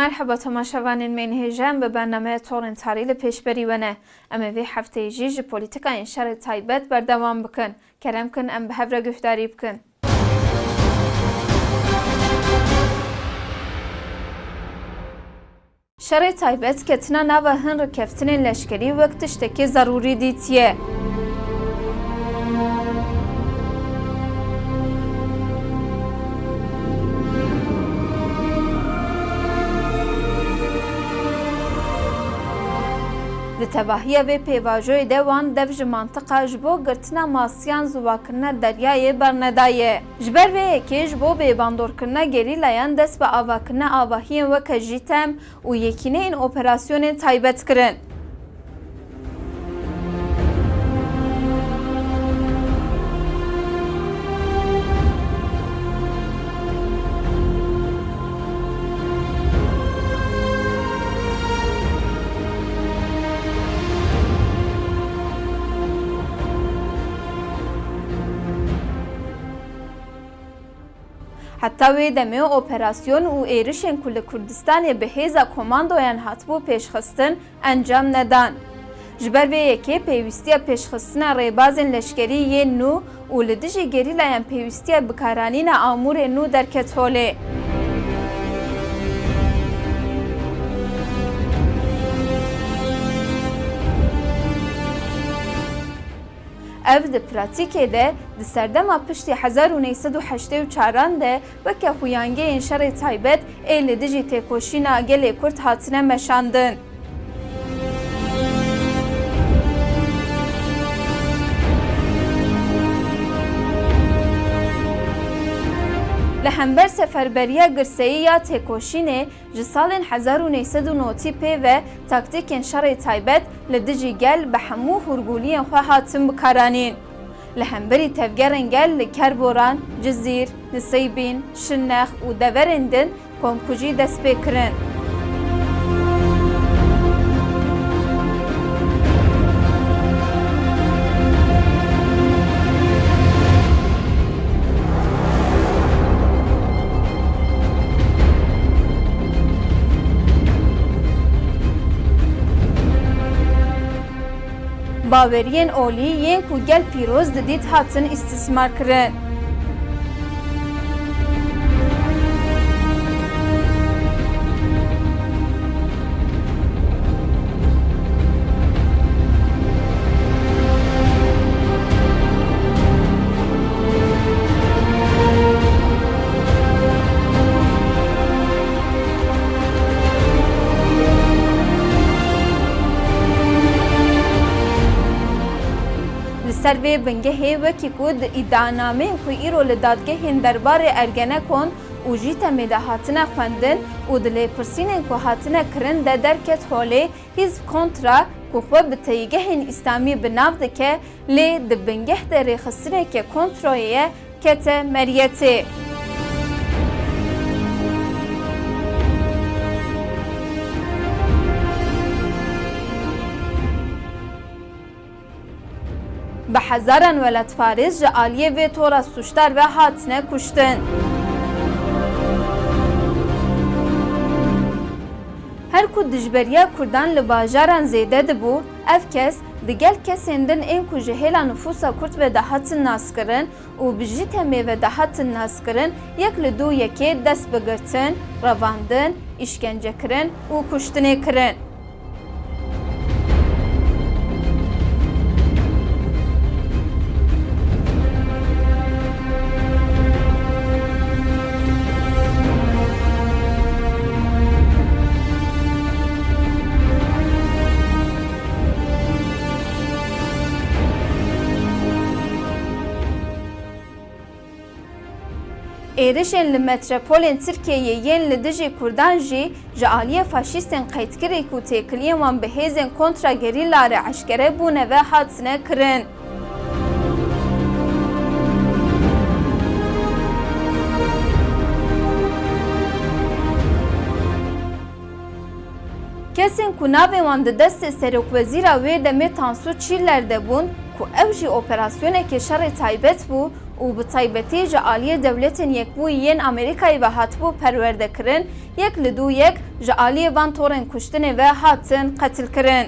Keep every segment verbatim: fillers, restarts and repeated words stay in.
Merheba temaşevanên me yên hêja, em bi bernameya Torên Tarî li pêşberî we ne. Em ê vê hefteyê jî ji polîtîkayên şerê taybet berdewam bikin. Kerem kin em bi hev re guhdarî bikin. Şerê taybet ketina nava hin rikeftinên leşkerî wek tiştekî zerûrî dîtiye. Di tevahiya vê pêvajoyê de wan dev ji mantiqa ji bo girtina masiyan ziwakirina deryayê bernedaye. Ji ber vê yekê ji bo bêbandorkirina gerîlayan dest bi avakirina avahiyên weke JÎTEM û yekîneyên operasyonên taybet kirin. Heta wê demê operasyon û êrişên ku li Kurdistanê bi hêza komandoyan hatibû pêşxistin, encam nedan. Ji ber vê yekê pêwîstiya pêşxistina rêbazên leşkerî yên nû û li dijî gerîlayan pêwîstiya bikaranîna amûrên nû derket holê. Ev di pratîkê de di serdema piştî hezar û neh sed û heştê û çaran de weke xuyangeyên şerê taybet ê li dijî têkoşîna gelê Kurd hatine meşandin. Li hember seferberiya girseyî ya têkoşînê, ji salên hezar û neh sed û notî pê ve taktîkên şerê taybet li dijî gel bi hemû hûrguliyên xwe hatin bikaranîn. Li hemberî tevgerên gel li Kerboran, Cizîr, Niseybîn, Şirnex û deverên din komkujî dest pê kirin. Baweriyên olî yên ku gel pîroz didît hatin îstismar kirin. Li ser vê bingehê, wekî ku di îdianameyên ku îro li dadgehên derbarê Ergenekon û JÎTEMê de hatine xwendin û di lêpirsînên ku hatine kirin de derket holê, Hîzb Kontra ku xwe bi teyîgehên îslamî bi nav dike, lê di bingeh de rêxistineke kontroyê ye, kete meriyetê. Bi hezaran welatparêz ji aliyê vê tora sûcdar ve hatine kuştin. Her ku dijberiya Kurdan li bajaran zêde dibû, ev kes digel kesên din ên ku ji hêla nifûsa Kurd ve dihatin naskirin û bi JÎTEMê ve dihatin naskirin, yek li dû yekê dest bi girtin, revandin, îşkencekirin û kuştinê kirin. Êrişên li metropolên Tirkiyeyê yên li dijî Kurdan jî ji aliyê faşîstên qeydkirî ku têkiliyên wan bi hêzên kontra-gerîla re eşkere bûne ve hatine kirin. Kesên ku navê wan di destê serokwezîra wê demê Tansu Çiller de bûn, ku ew jî operasyonekê şerê taybet bû û bi taybetî ji aliyê Dewletên Yekbûyî yên Amerîkayê ve hatibû perwerdekirin, yek li dû yek ji aliyê van torên kuştinê ve hatin qetilkirin.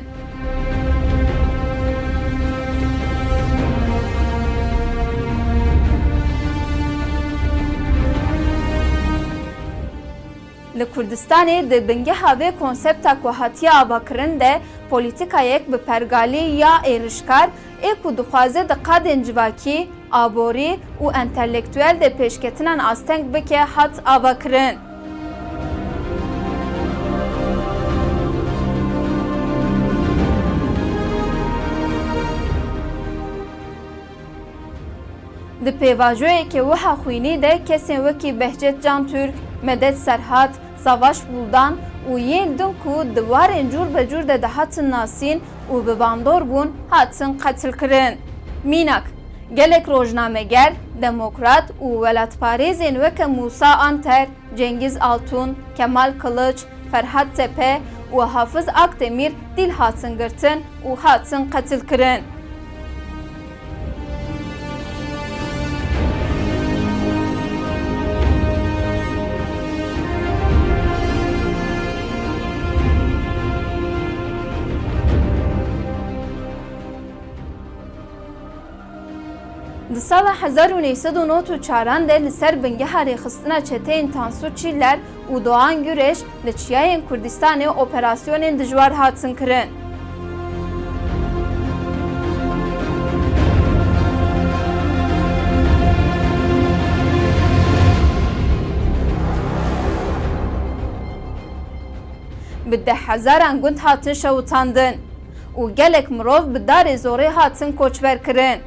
Li Kurdistanê di bingeha vê konsepta ku hatiye avakirin de polîtikayek bi pergalî ya êrişkar ê ku dixwaze di qadên civakî, aborî û entelektuel de pêşketinan asteng bike hat avakirin. Di pêvajoyeke wiha xwînî de kesên wekî Behcet Cantürk, Medet Serhat, Savaş Buldan û yên din ku di warên cûr be cûr de dihatin nasîn û bi bandor bûn, hatin qetilkirin. Mînak, gelek rojnameger, demokrat û welatparêzên weke Mûsa Anter, Cengiz Altun, Kemal Kılıç, Ferhat Tepe û Hafiz Akdemîr dîl hatin girtin û hatin qetilkirin. Di sala hezar û neh sed û nod û çaran de li ser bingeha rêxistina çeteyên Tansu Çiller û Doğan Güreş li çiyayên Kurdistanê operasyonên dijwar hatin kirin. Bi deh hezaran gund hatin şewitandin û gelek mirov bi darê zorê hatin koçberkirin.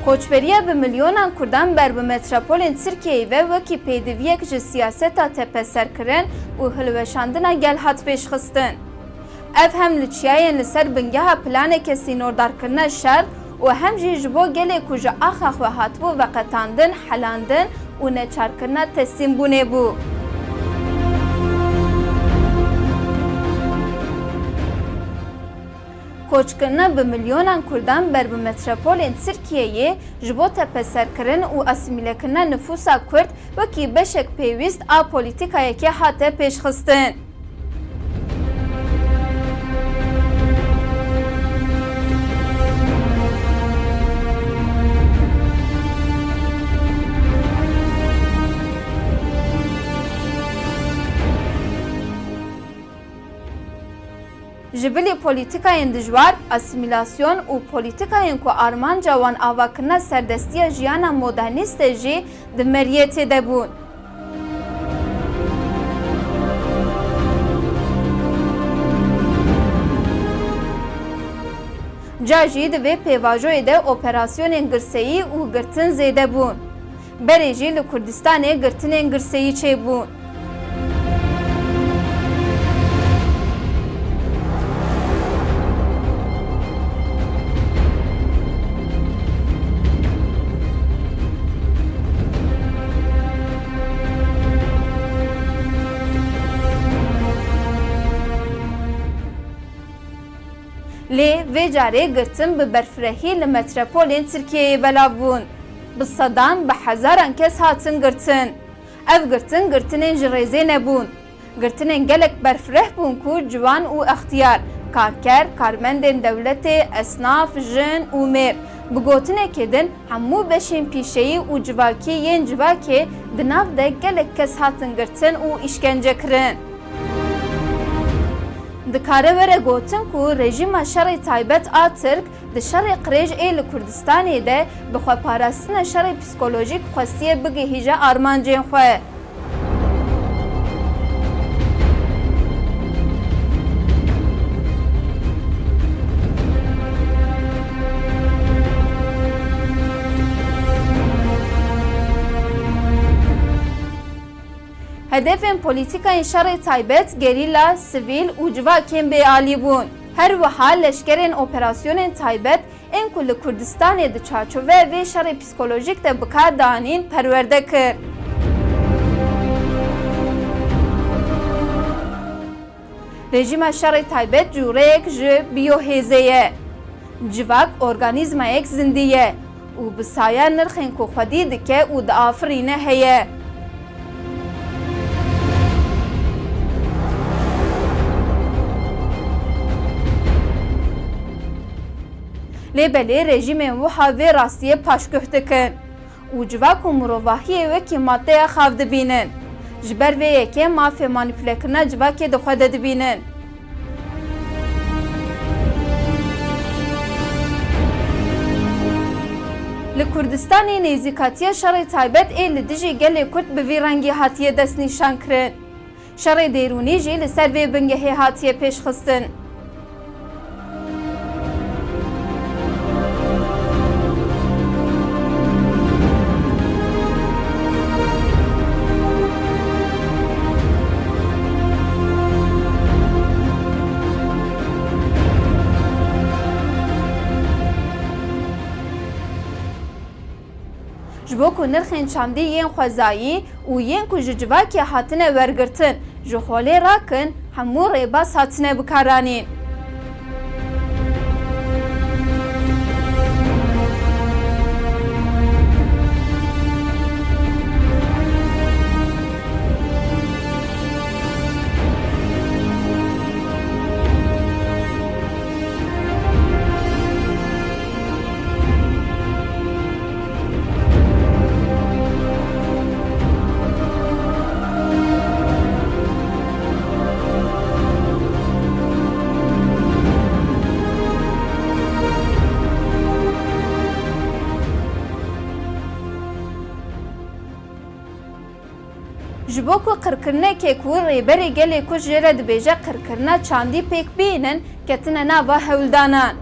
Koçberiya bi milyonan Kurdan ber bi metropolên Tirkiyeyê ve wekî pêdiviyek ji siyaseta tepeserkirin û hilweşandina gel hat pêşxistin. Ev hem li çiyayên li ser bingeha planeke sînordarkirina şer û hem jî ji bo gelê ku ji axa xwe hatibû veqetandin, helandin û neçarkirina teslîmbûnê bû. Koçkirina bi milyonan Kurdan ber bi metropolên Tirkiyeyê ji bo tepeserkirin û asîmîlekirina nifûsa Kurd wekî beşek pêwîst a polîtîkayekê hate pêşxistin. Ji bilî polîtîkayên dijwar, asîmîlasyon û polîtîkayên ku armanca wan avakirina serdestiya jiyana modernîst e jî di meriyetê de bûn. Ca jî di vê pêvajoyê de operasyonên girseyî û girtin zêde bûn. Berê jî li Kurdistanê girtinên girseyî çêbûn. Lê vê carê girtin bi berfirehî li metropolên Tirkiyeyê belav bûn. Bi sedan, bi hezaran kes hatin girtin. Ev girtin, girtinên ji rêzê nebûn. Girtinên gelek berfireh bûn ku ciwan û extiyar, karker, karmendên dewletê, esnaf, jin û mêr, bi gotinekê din, hemû beşên pîşeyî û civakî yên civakê di nav de gelek kes hatin girtin û îşkence kirin. Dikare were gotin ku rejîma şerê taybet a Tirk di şerê qirêj ê li Kurdistanê de bi xweparastina şerê psîkolojîk xwestiye bigihîje armancên xwe. Hedefên polîtîkayên şerê taybet, gerîla, sivîl û civakên bêalî bûn. Her wiha leşkerên operasyonên taybet ên ku li Kurdistanê di çarçoveyê vê şerê psîkolojîk de bi kar danîn, perwerde kir. Rejîma şerê taybet cûreyek ji biyohêzê ye. Civak organîzmayek zindî ye û bi saya nirxên ku xwedî dike û diafirîne heye. Lê belê rejîmên wiha vê rastiyê paşguh dikin û civak û mirovahiyê wekî maddeya xav dibînin. Ji ber vê yekê mafê manîpulekirina civakê di xwe de dibînin. Li Kurdistanê nêzîkatiya şerê taybet ê li dijî gelê Kurd bi vî rengî hatiye destnîşankirin. Şerê dêrûnî jî li ser vê bingehê hatiye pêşxistin. Ji bo ku nirxên çandî yên xwezayî û yên ku ji civakê hatine wergirtin ji holê rakin, hemû rêbaz hatine bikaranîn. Ji bo ku qirkirinekê ku rêberê gelê Kurd jê re dibêje qirkirina çandî pêk bihînin, ketine nava hewldanan.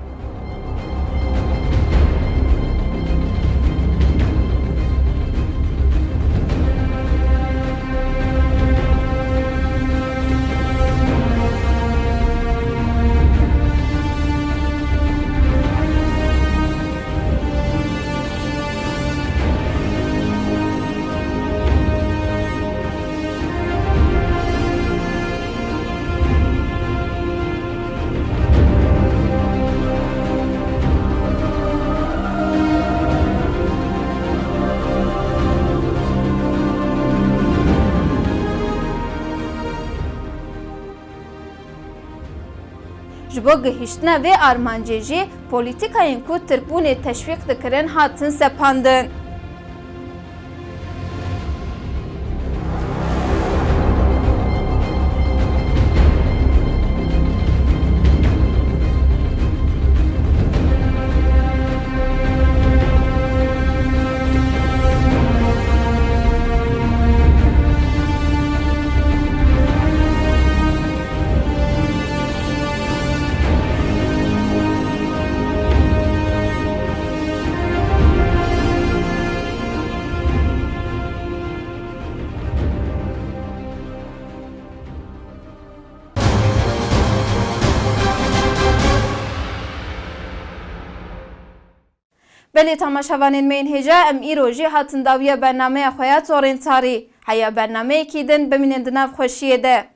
Ji bo gihîştina vê armancê jî polîtîkayên ku tirkbûnê teşwîq dikirin hatin sepandin. Belê temaşevanên me yên hêja, em îro jî hatin dawiya bernameya xwe ya Torên Tarî. Heya bernameyekî din bimînin di nav xweşiyê de.